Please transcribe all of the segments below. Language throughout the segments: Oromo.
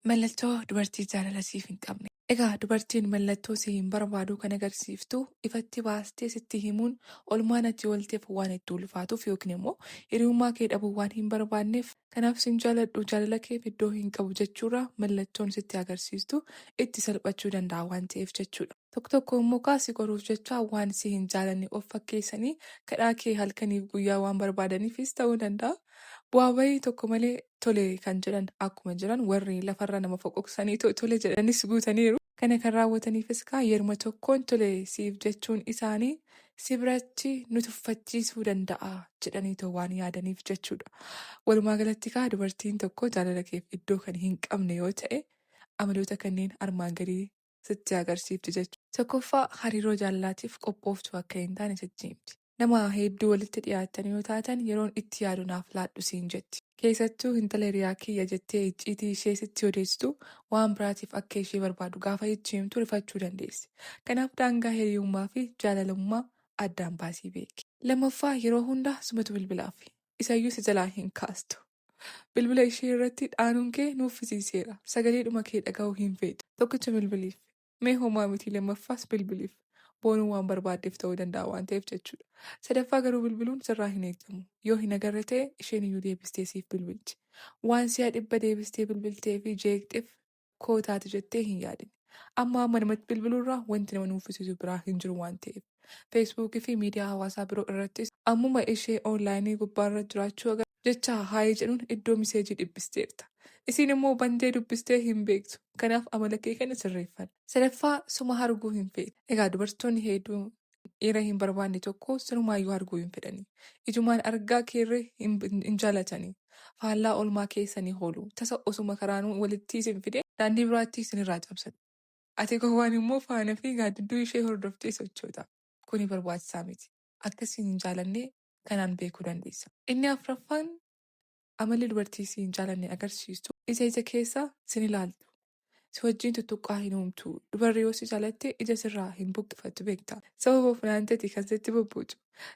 Mallattoo dubartii jaalala siif hin qabne. Egaa dubartiin mallattoo si hin barbaadu kan agarsiiftu ifatti baastee sitti himuun olmaan ati oolteef waan itti ulfaatuuf yookiin immoo hiriyummaa kee dhabuu waan hin barbaanneef kanaaf sin jaaladhu jaalala keef iddoo hin qabu jechuurra mallattoon sitti agarsiistu itti salphachuu danda'a waan ta'eef jechuudha. Tokko tokko immoo kaa si qoruuf jecha waan si hin jaalanne of fakkeessanii kadhaa kee halkaniif guyyaa waan barbaadaniifis ta'uu danda'a. Bu'aa bayii tokko malee tole kan jedhan akkuma jiran warri lafarra nama foqoqsanii tole jedhanis guutaniiru. Kana kan raawwataniifis kaa yeruma tokkoon tole siif jechuun isaanii si biratti nu tuffachiisuu danda'a jedhaniitoo waan yaadaniif jechuudha. Walumaa galatti kaa dubartiin tokko jaalala keef iddoo kan hin qabne yoo ta'e amaloota kanneen armaan gadii sitti agarsiifti jechuudha. Tokkoffaa hariiroo jaalalaatiif qophooftuu akka hin taane sitti himti. Nama hedduu walitti dhiyaattan yoo taatan yeroon itti yaadu naaf laadhu siin jetti. Keessattuu intala hiriyaa kiyya jettee icciitii ishee sitti odeessitu waan biraatiif akka ishee barbaadu gaafa itti himtu rifachuu dandeessi. Kanaaf daangaa hiriyummaa fi jaalalummaa addaan baasii beeki. Lammaffaa yeroo hunda sumatu bilbilaaf. Isayyuu si jalaa hin kaastu. Bilbila ishee irratti dhaanuun kee nuuffisiiseera. Sagaleedhuma kee dhaga'uu hin feetu. Tokkicha bilbiliif. Mee homaa miti lammaffaas bilbiliif. Boonuu waan barbaaddeef ta'uu danda'a waan ta'eef jechuudha. Sadaffaa garuu bilbiluun sirraa hin eegamu. Yoo hin agarre ta'e isheen iyyuu deebistee siif bilbilti. Waan si'a dhibba deebistee bilbiltee fi jeeqxeef koo taate jettee hin yaadin. Amma amma namatti bilbiluurraa wanti nama nuuffisiisu biraa hin jiru waan ta'eef. Feesbuukii fi miidiyaa hawaasaa biroo irrattis ammuma ishee onlaayinii gubbaarra jiraachuu agarra. Jecha hi jedhuun iddoo miseejii dhiphisteerta. Isiin immoo bantee dubbistee hin beektu. Kanaaf amala kee kana sirreeffadhu. Sadaffaa suma arguu hin feetu. Egaa dubartoonni hedduu dhiira hin barbaanne tokko sirumaayyuu arguu hin fedhani. Ijumaan argaa keerree hin jaalatani. Faallaa oolmaa keessanii hoolu. Tasa osuma karaanuu walitti isin fide daandii biraatti isinirraa cabsatu. Ati gowwaan immoo faana fi gaaddidduu ishee hordoftee sochoota. Kuni barbaachisaa miti. Akka isin hin jaalanne kanaan beekuu dandeessa. Inni afraffaan amalli dubartii si hin jaalanne agarsiistu ija ija keessa sin ilaaltu. Si wajjin tuttuqqaa hin uumtu. Dubarri yoo si jaalatte ija sirraa hin buqqifattu beekta. Sababa funaanteeti kan sitti bubbuutu.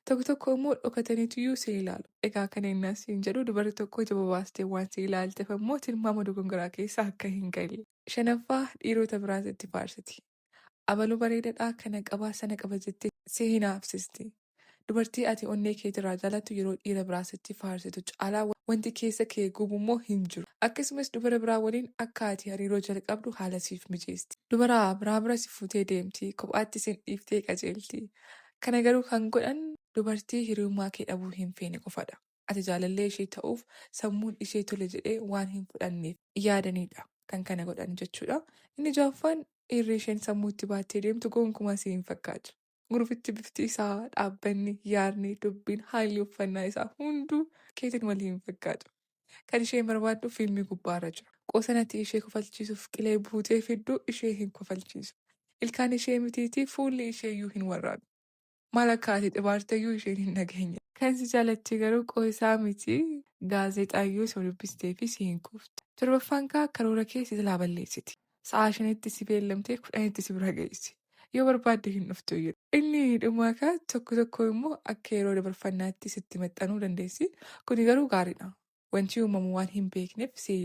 Tokko tokko immoo dhokataniituyyuu si ilaalu. Egaa kana innaa siin jedhu dubarri tokko ija bobaastee waan si ilaalteef ammoo tilmaama dogongoraa keessa akka hin galle. Shanaffaa dhiirota biraa sitti faarsiti. Abalu bareedadha kana qaba sana qaba jettee si hinaafsisti. Dubartii ati onnee keetirraa jaalattu yeroo dhiira biraa sitti faarsitu caalaa wanti keessa kee gubu immoo hin jiru. Akkasumas dubara biraa waliin akka ati hariiroo jalqabdu haala siif mijeesti. Dubara biraa bira si fuutee deemti, kophaatti sin dhiiftee qajeelti. Kana garuu kan godhan dubartii hiriyummaa kee dhabuu hin feene qofadha. Ati jaalallee ishee ta'uuf sammuun ishee tole jedhee waan hin fudhanneef yaadaniidha kan kana godhan jechuudha. Inni ja'affaan dhiirri isheen sammuutti baattee deemtu gonkumaa si hin fakkaatu. Gurbichi bifti isaa, dhaabbanni, yaadni, dubbiin, haalli uffannaa isaa hunduu keetiin wal hin fakkaatu. Kan isheen barbaaddu fiilmii gubbaarra jira. Qoosan ati ishee kofalchiisuuf qilee buutee fiddu ishee hin kofalchiisu. Ilkaan ishee mitiitii fuulli isheeyyuu hin warraaqu. Maal akka ati xibaarteyyuu isheen hin dhageenye. Kan si jaalatti garuu qoosaa miti gaazexaayyuu osoo dubbisteefi si hin quuftu. Torbaffaan kaa karoora kee si jalaa balleessiti. Sa'aa shanitti si beellamtee kudhanitti si bira geessi. Yoo barbaadde hin dhuftu iyyuu. Inni dhumaa kaa tokko tokko immoo akka yeroo dabarfannaatti sitti maxxanuu dandeessi. Kuni garuu gaariidha. Wanti uumamu waan hin beekneef si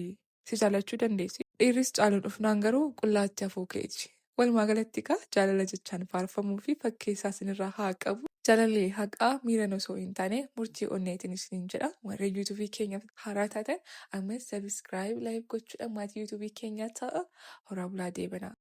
si jaallachuu dandeessi. Dhiirris caaluun dhufnaan garuu qullaatti hafuu keeti. Walumaa galatti kaa jaalala jechaan faarfamuu fi fakkeessaa isinirraa haa qabu. Jaalalli haqaa miiran osoo hin taane murtii onneetiin isiniin jedha. Warri yuutuubii keenyaaf haaraa taatan ammas subscribe like gochuudhaan maatii yuutuubii keenyaa ta'a. Horaa bulaa deebanaa.